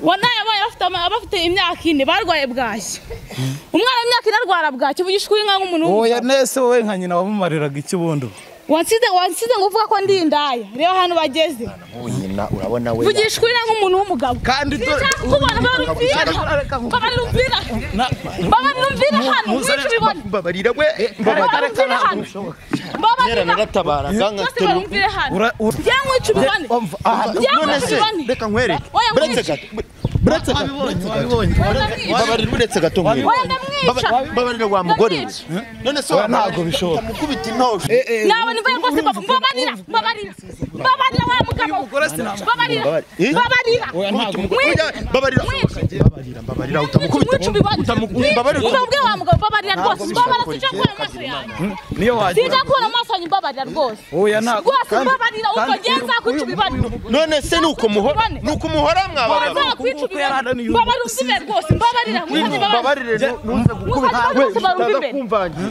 Wanaye abana bafite imyaka 4 barwaye bwaki. Umwana w'imyaka 4 arwara bwaki uvugisha ukuri nka nk'umuntu. Oya nese wowe nka nyina wamumariraga iki bundo? Wansize ngo uvuga ko ndi indaya. Reba hano bageze. Nyina urabona we. Vugisha ukuri nka nk'umuntu w'umugabo. Kandi kubona babarumvira hano. Mbabarira we. Mbabarira hano. Mbabarira naratabara ganga teru. None se reka nkwereke. Buretse gato. Mbabarira uretse gato nkwereke. Mbabarira wa mugore. None se ntabwo bishoboka. Mukubita intosho. Nawe niba rwose mbabarira. Mbabarira wa mugabo. Mbabarira. Mbabarira. Mbabarira utamukubita. Utamukubita. Mbabarira wa mugabo mbabarira rwose. Mbabarira sinja kubona amaso yanjye. Niyo waje. Sinja kubona amaso yanjye mbabarira rwose. Oya ntabwo. Rwose mbabarira ukagenza kwica ibibari. None se nuko muhora nuko muhora mwabara. Mbabarira usime rwose mbabarira mbabarire ntuze gukubita we utaza kumvangira.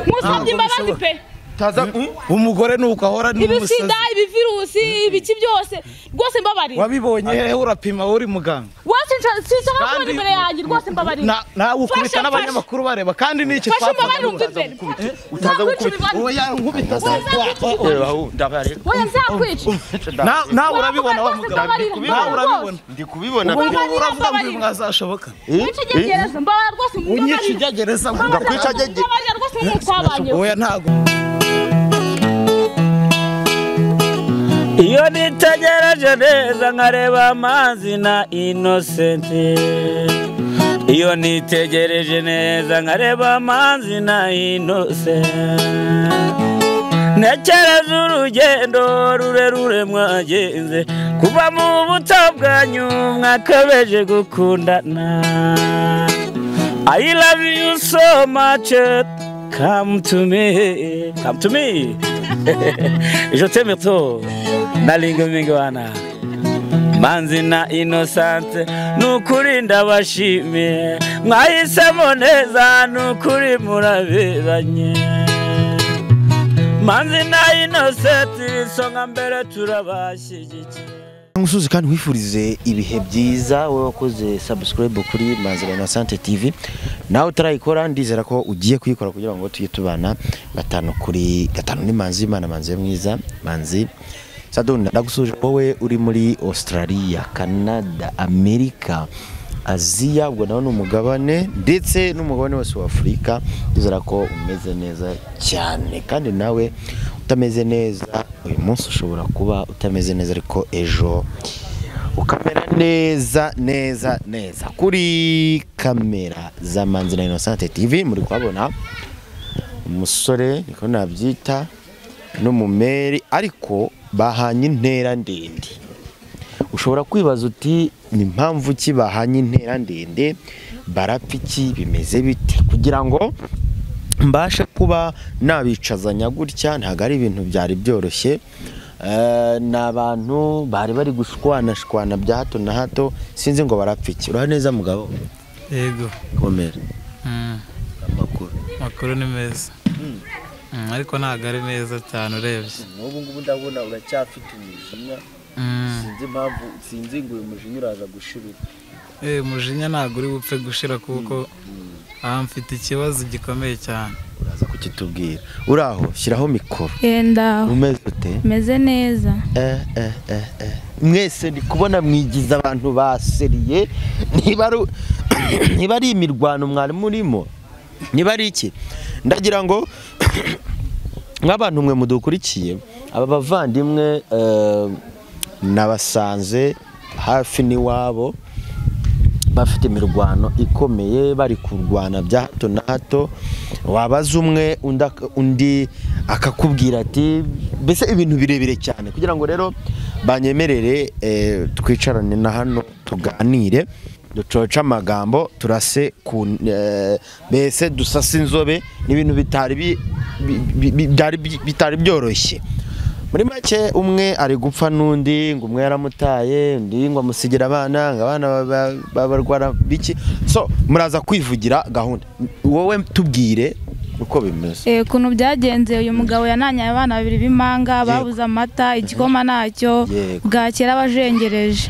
Musabye imbabazi pe. Taza umugore nuko ahora ni umusazi. Ibisida ibivirusi ibiki byose rwose mbabarira. Wabibonye he urapima uri muganga? Wose sinshaka kubona imbere yanjye rwose mbabarira. Nawe ukubita n'abanyamakuru bareba kandi niki twapfa. Utaza gukubita. Oya nkubita. Ndabareka. Oya nzakwica. Nawe urabibona wa mugabo. Nawe urabibona. Ndi kubibona. Uravuga ngo mwazashoboka. Unyica mbabarira rwose. Unyica gereza ngakwica mbabarira rwose nk'utwabanye. Oya ntago. Iyo nitegereje neza nkareba amazi na Innocent. Iyo nitegereje neza nkareba amazi na Innocent. Ntekereza urugendo rurerure mwagenze kuva mu buto bwanyu mwakabeje gukundana. I love you so much. Come to me, come to me. Je t'aime trop. Nalinga mingwana. Manzi na Innocent nukuri ndabashimiye. Mwahisemo neza nukuri muraberanye. Manzi na Innocent isonga mbere turabashyigikiye. Musuzi kandi wifurize ibihe byiza wowe wakoze subscribe kuri Manzi na Innocent TV. Nawe utarayikora ndizera ko ugiye kuyikora kugira ngo tujye tubana 5 kuri 5. Ni Manzi Imana Manzi mwiza Manzi Saduna ndagusuje wowe uri muri Australia, Canada, America, Aziya ubwo nawe n'umugabane ndetse n'umugabane wose wa Afrika. Ndizera ko umeze neza cyane kandi nawe utameze neza uyu munsi ushobora kuba utameze neza ariko ejo ukamera neza neza neza. Kuri kamera za Manzi na Innocent TV muri kwabona umusore niko nabyita n'umumeri ariko bahanye intera ndende. Ushobora kwibaza uti ni impamvu ki bahanye intera ndende, barapfa iki, bimeze bite? Kugira ngo mbashe kuba nabicazanya gutya ntago ari ibintu byari byoroshye. Ni abantu bari bari gushwana shwana bya hato na hato, sinzi ngo barapfa iki. Uraho neza mugabo? Yego. Komera. Amakuru. Amakuru ni meza. Ariko ntago ari meza cyane urebye. N'ubu ngubu ndabona uracyafite umujinya. Sinzi impamvu, sinzi ngo uyu mujinya uraza gushira. Umujinya ntago uri bupfe gushira kuko mfite ikibazo gikomeye cyane. Uraza kukitubwira. Uraho shyiraho mikoro. Ndaho. Umeze ute? Meze neza. Mwese ndi kubona mwigiza abantu baseriye, niba ari imirwano mwari murimo, niba ari iki. Ndagira ngo nk'abantu mwe mudukurikiye aba bavandimwe nabasanze hafi n'iwabo bafite imirwano ikomeye, bari kurwana bya hato na hato. Wabaza umwe undi akakubwira ati mbese ibintu birebire cyane. Kugira ngo rero banyemerere twicarane na hano tuganire, ducoce amagambo, turase ku mbese dusase inzobe. N'ibintu bitari byoroshye. Muri make umwe ari gupfa n'undi ngo umwe yaramutaye, undi ngo amusigira abana, ngo abana babarwara biki. So muraza kwivugira gahunda. Wowe tubwire uko bimeze. Ukuntu byagenze, uyu mugabo yananyaye abana babiri b'impanga, babuze amata, igikoma ntacyo, bwakera abajengereje.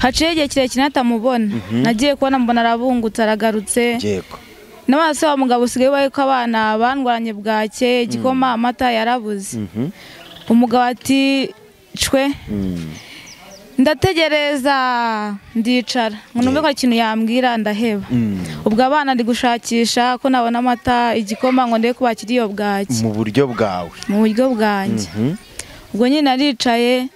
Haciye igihe kirekire natamubona. Nagiye kubona mbona arabungutse aragarutse. Yego. N'abase wa mugabo usigaye baye ko abana bandwaranye bwake, igikoma, amata yarabuze. Umugabo ati cwe. Ndategereza ndicara ngo numve ko ikintu yambwira ndaheba. Ubwo abana ndi gushakisha ko nabona amata, igikoma ngo ndebe ko bakiri iyo bwake. Mu buryo bwawe. Mu buryo bwanjye. Ubwo nyine naricaye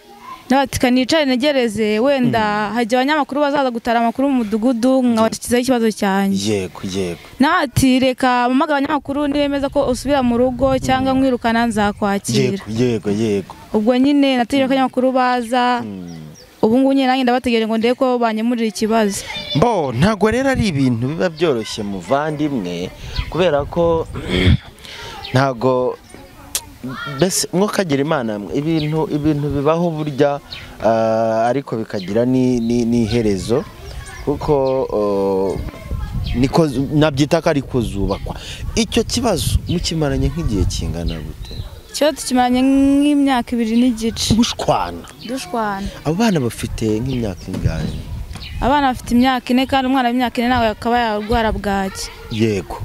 nabatika nicaye negereze wenda hajya abanyamakuru bazaza gutara amakuru mu mudugudu nkabashyikizaho ikibazo cyanjye. Yego yego. Nabati reka mpamagara abanyamakuru nibemeza ko usubira mu rugo cyangwa nkwirukana nzakwakira. Yego yego yego. Ubwo nyine nategereje ko abanyamakuru baza. Ubu ngubu nyine nanjye ndabategereje ngo ndebe ko banyemurira ikibazo. Bo ntago rero ari ibintu biba byoroshye muvandimwe, kubera ko ntago mbese mwokagira Imana ibintu bibaho burya, ariko bikagira n'iherezo, kuko niko nabyita ko ariko zubakwa. Icyo kibazo mukimaranye nk'igihe kingana gute? Cyo tukimaranye nk'imyaka 2 n'igice. Dushwana. Dushwana. Abo bana bafite nk'imyaka ingahe? Abana bafite imyaka 4 kandi umwana w'imyaka 4 nawe akaba yarwara bwaki. Yego.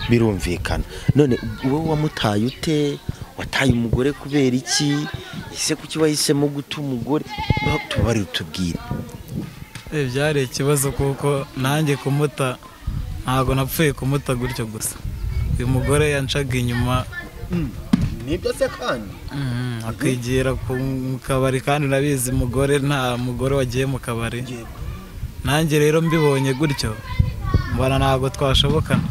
Birumvikana. None wowe wamutaye ute? Wataye umugore kubera iki? Ese kuki wahisemo guta umugore? Tubari utubwire. Byari ikibazo kuko nanjye kumuta ntago napfuye kumuta gutyo gusa. Uyu mugore yancaga inyuma. Nibyo se kandi? Akigira mu kabari kandi nabizi umugore nta mugore wagiye mu kabari. Nanjye rero mbibonye gutyo mbona ntago twashobokana.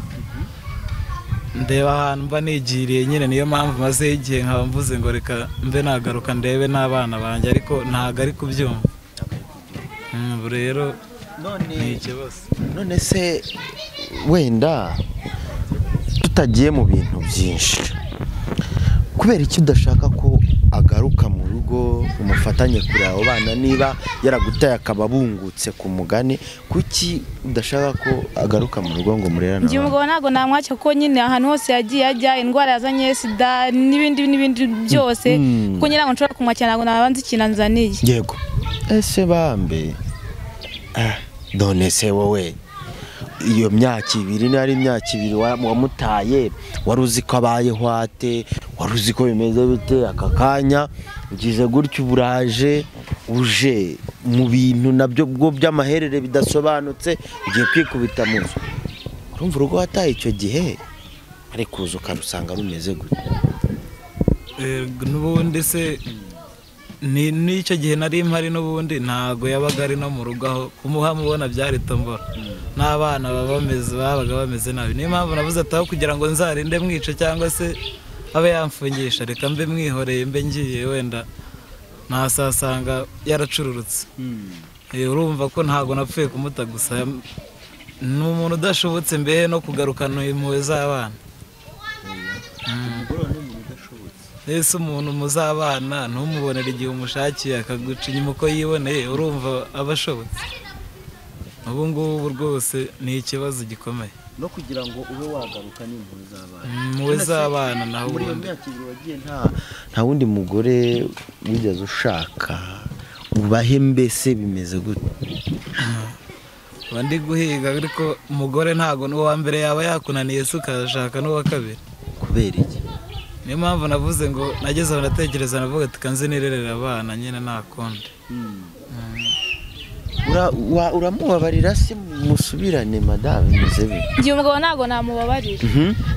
Ndeba ahantu mba nigiriye nyine, niyo mpamvu maze igihe nkaba mvuze ngo reka mbe nagaruka ndebe n'abana banjye, ariko ntago ari kubyumva. Ubu rero ni ikibazo. None se wenda tutagiye mu bintu byinshi, kubera iki udashaka ko agaruka mu rugo umufatanye kure abo bana niba yaragutaye akaba bungutse ku mugani, kuki udashaka ko agaruka mu rugo ngo murerane? Njye umugabo ntago namwacyo kuko nyine ahantu hose yagiye ajya indwara yazanye sida n'ibindi n'ibindi byose, kuko nyine ntabwo nshobora kumwakira, ntabwo nabanza ikintu anzaniye. Yego. Ese bambe none se wowe iyo myaka 2 nari imyaka 2 wamutaye, wari uzi ko abayeho ate? Wari uzi ko bimeze bite? Aka kanya ugize gutyo uburaje uje mu bintu nabyo bwo by'amaherere bidasobanutse, ugiye kwikubita mu nzu. Urumva urugo wataye icyo gihe ariko uza ukarusanga rumeze gute? N'ubundi se n'icyo gihe nari mpari n'ubundi ntago yabaga ari no mu rugo, aho kumuha mubona byari tombora n'abana babaga bameze nabi. Niyo mpamvu nabuze ataho kugira ngo nzarinde mwice cyangwa se abe yamfungisha, reka mbe mwihoreye mbe ngiye wenda ntasasanga yaracururutse. Urumva ko ntago napfuye kumuta gusa, ni umuntu udashobotse mbehe no kugarukana impuhwe z'abana. Ese umuntu muzabana ntumubonere igihe umushakiye akaguca inyuma uko yiboneye, urumva abashobotse? Ubu ngubu rwose ni ikibazo gikomeye. No kugira ngo ube wagaruka n'impuhwe z'abana. Impuhwe z'abana naho muri iyo myaka 2 wagiye nta wundi mugore wigeze ushaka ubahe mbese bimeze gute? Ndi guhiga ariko umugore ntago n'uwa mbere yaba yakunaniye se ukashaka n'uwa kabiri. Kubera iki? Niyo mpamvu navuze ngo nageze aho ndatekereza navuga ati kanze nirerera abana nyine nta kundi. Uramubabarira se musubirane madame bimeze bite? Njye umugabo ntago namubabarira.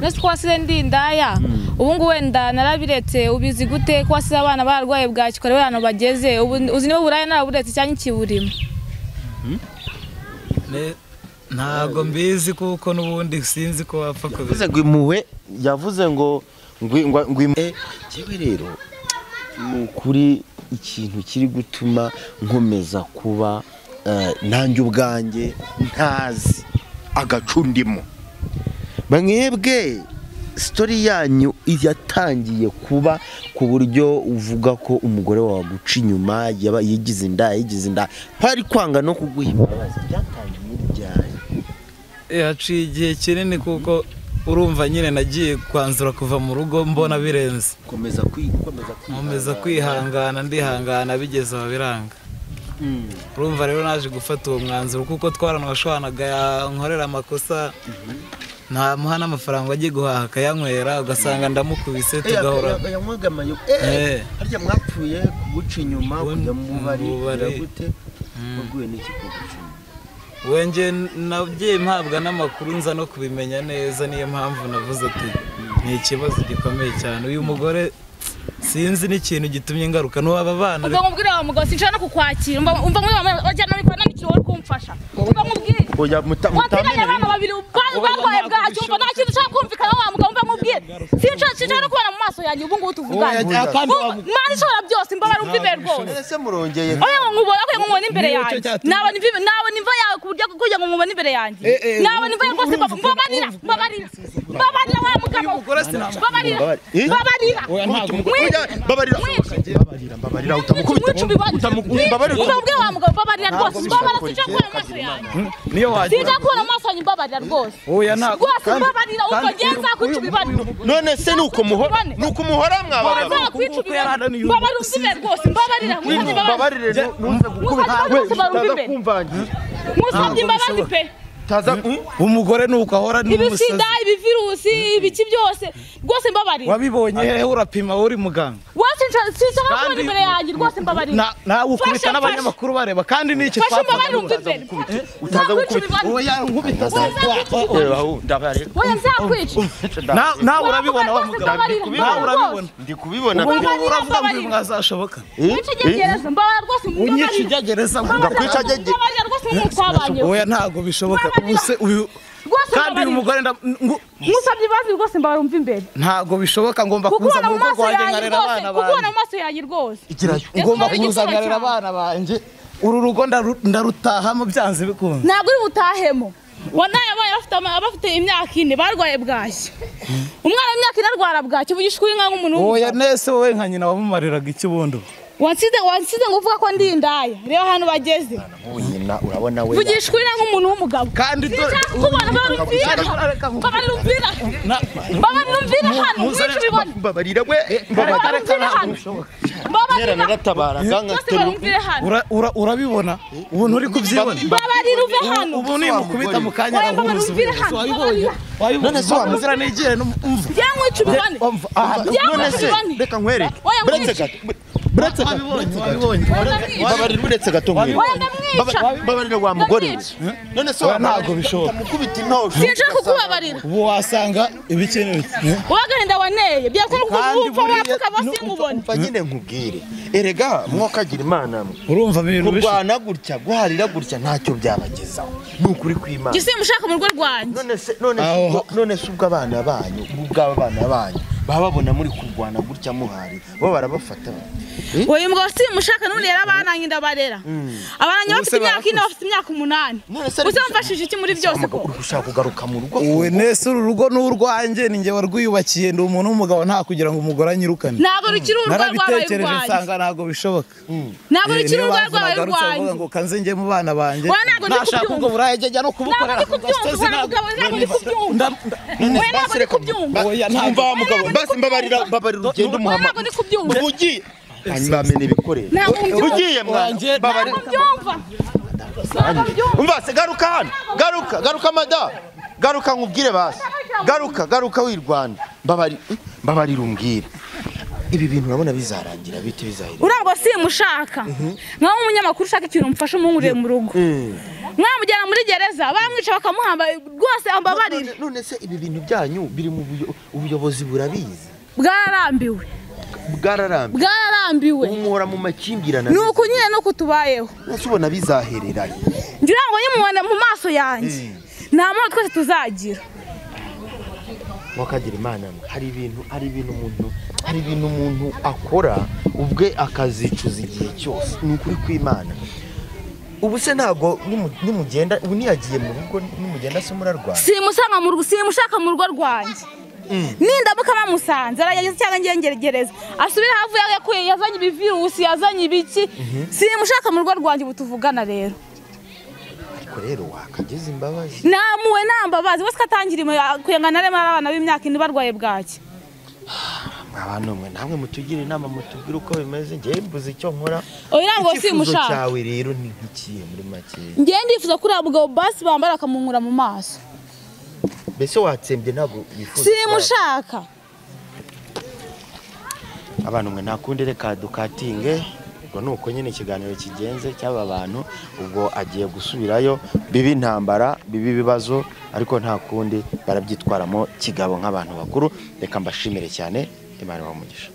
Nese ko wasize ndi indaya, ubu ngubu wenda narabiretse, ubizi gute ko wasize abana bararwaye bwaki ukareba ahantu bageze, uzi niba uburaya naraburetse cyangwa ikiburimo? Ntago mbizi kuko n'ubundi sinzi ko wapfa kubizi. Yavuze ngo impuhwe, yavuze ngo njyewe rero ni ukuri ikintu kiri gutuma nkomeza kuba nanjye ubwanjye ntazi agacundimo. Mwebwe story yanyu yatangiye kuba ku buryo uvuga ko umugore wawe aguca inyuma, yaba yigize inda pari kwanga no kuguha imbabazi, byatangiye ryari? Haciye igihe kinini kuko urumva nyine nagiye kwanzura kuva mu rugo mbona birenze. Komeza kwihangana, ndihangana bigeze aho biranga. Urumva rero naje gufata uwo mwanzuro kuko twaranashwanaga nkorera amakosa ntamuha n'amafaranga agiye guhaha akayanywera ugasanga ndamukubise tugahora. Harya mwapfuye kuguca inyuma kujya mu bubari gute waguye n'iki kuguca inyuma? Wenge nabye mpabwa n'amakuru nza no kubimenya neza, niyo mpamvu navuze ati ni ikibazo gikomeye cyane. Uyu mugore sinzi n'ikintu gitumye ngaruka n'uwaba bana. Ubwo nkubwira wa mugabo sinshaka no kukwakira, umva muri bajyana bikora n'ikintu wari kumfasha. Ubwo nkubwire oya mutamenya abana babiri barwaye bwacyo, umva nta kintu ushaka kumvikana wa mugabo, umva nkubwire sinshaka no kubona mu maso yanjye ubu ngubu tuvugana. Mana ishobora byose, mbabara umva imbere rwose. Ese murongeye oya nkubona ko nkubona imbere yanjye, nabona imva yawe ku buryo kugira ngo nkubone imbere yanjye, nabona imva yawe rwose. Mbabarira mbabarira mbabarira wa mugabo, mbabarira mbabarira babarira babarira utamukubita utamukubita ubabwira wa mugabo babarira rwose, mbabarira sinshaka kubona amaso yanjye, niyo waje sinshaka kubona amaso yanjye, mbabarira rwose. Oya ntabwo rwose mbabarira ukagenza kwica ubibane. None se nuko muhora nuko muhora mwabagabo kwica ubibane, mbabarira umvime rwose, mbabarira mbabarire ntuze gukubita we utaza kumvangira, musabye imbabazi pe. Umugore nuko ahora ni umusazi, ibisida ibivirusi ibiki byose rwose mbabarira. Wabibonye hehe? Urapima uri muganga rwose sinshaka kubona imbere yanjye rwose mbabarira. Nawe ukubita n'abanyamakuru bareba kandi n'iki twapfa utaza gukubita. Oya nkubita oya nzakwica. Nawe urabibona wa mugabo, nawe urabibona, ndi kubibona. Ubu uravuga ngo mwazashoboka mbabarira rwose, unyica ujya gereza ndakwica mbabarira rwose nk'uko twabanye. Oya ntabwo bishoboka. Ubuse uyu kandi uyu mugore musabye imbabazi rwose mbabarira umva imbere. Ntabwo bishoboka, ngomba kuza mu rugo rwanjye nkarera abana banjye, kukubona mu maso yanjye rwose, ngomba kuza nkarera abana banjye. Uru rugo ndarutahamo byanze bikunze. Ntabwo uri butahemo. Wanaye abana bafite imyaka 4 barwaye bwacyo. Umwana w'imyaka 4 arwara bwacyo, uvugisha ukuri nka nk'umuntu. Oya nese wowe nka nyina wamumariraga iki bundi? Wansize ngo uvuga ko ndi indaya. Reba hano bageze. Nyina urabona we. Vugisha ukuri nk'umuntu w'umugabo. Kandi kubona babarira umvira. Babarira umvira hano. Mbabarira we. Mbabarira hano. Mbabarira naratabara ganga urabibona ubu nturi kubyibona. Mbabarira uve hano. Ubu ni mukubita mu kanya rahuza. Wabibonye. None se wamuzira negere numva. Byamwica ubibone. None se reka nkwereke. Buretse gato. Buretse gato. Gato nkwereke. Mbabarira wa mugore. None se ntabwo bishoboka. Mukubita intosho. Sinshaka kukubabarira. Ubu wasanga ibiki n'ibiki. Wagahinda waneye. Byakora kuko wapfuka basinkubone. Umva nyine nkubwire. Erega mwokagira Imana mwe. Urumva ibintu bishoboka. Kurwana gutya, guharira gutya ntacyo byabagezaho. Ni ukuri kw'Imana. Gise mushaka mu rugo rwanjye. None se ubwo abana banyu, ubwo abana banyu bababona muri kurwana gutya muhari, bo barabafata. Oya mugabo si mushaka none yarabananye ndabarera. Abananye bafite imyaka 4 bafite imyaka 8. Uzamfashije iki muri byose ko? Ushaka kugaruka mu rugo. Uwe nese uru rugo n'urwanjye ninjye warwiyubakiye, ndi umuntu w'umugabo nta kugira ngo umugore anyirukane. Ntabwo rukiri urugo rwabaye urwanjye. Nsanga ntabwo bishoboka. Ntabwo rukiri urugo rwabaye urwanjye. Ngo kanze njye mu bana banjye. Nashaka ubwo buraye njya no kubukorera. Umva mugabo basi mbabarira mbabarira ugende umuhama. Ugiye bamena ibikoresho. Ugiye mwana mbabarira. Umva se garuka hano. Garuka garuka mada. Garuka nkubwire basi. Garuka garuka w'i Rwanda. Mbabarira mbabarira umbwire. Ibi bintu urabona bizarangira bite bizahira? Urabwo simushaka. Nkaho umunyamakuru ushaka ikintu umfasha umunkuriye mu rugo. Mwamujyana muri gereza bamwica bakamuhamba rwose ambabarira. None se ibi bintu byanyu biri mu ubuyobozi burabizi? Bwararambiwe. Bwararambiwe. Bwararambiwe. Umuhora mu makimbirana. Nuko nyine nuko tubayeho. Nese ubona bizahererayo. Ngira ngo nyimubona mu maso yanjye. Nta muntu twese tuzagira. Wakagira Imana hari ibintu hari ibintu umuntu akora ubwe akazicuza igihe cyose. Ni ukuri kw'Imana. Ubu se ntago nimugenda ubu niyagiye mu rugo nimugenda se murarwana. Simusanga mu rugo simushaka mu rugo rwanjye. Nindamuka bamusanze arageze cyangwa ngiye ngeregereza asubira havuye yakuye yazanye ibivirusi yazanye ibiki. Simushaka mu rugo rwanjye butuvugana rero. Ariko rero wakageze imbabazi. Namuwe nambabazi bose katangira kuyangana rema abana b'imyaka 4 barwaye bwaki. Abantu mwe namwe mutugire inama, mutubwire uko bimeze, njye mbuze icyo nkora. Oya ngo Icyifuzo simushaka. cyawe rero ni nk'ikihe muri make? Njye ndifuza ko uriya mugabo basi bambara akamunkura mu maso. Mbese watsembye ntabwo wifuza? Simushaka. Abantu mwe ntakundi, reka dukatinge. Ubwo ni uko nyine ikiganiro kigenze cy'aba bantu, ubwo agiye gusubirayo, biba intambara, biba ibibazo, ariko nta kundi barabyitwaramo kigabo nk'abantu bakuru. Reka mbashimire cyane, Imana ibahe umugisha.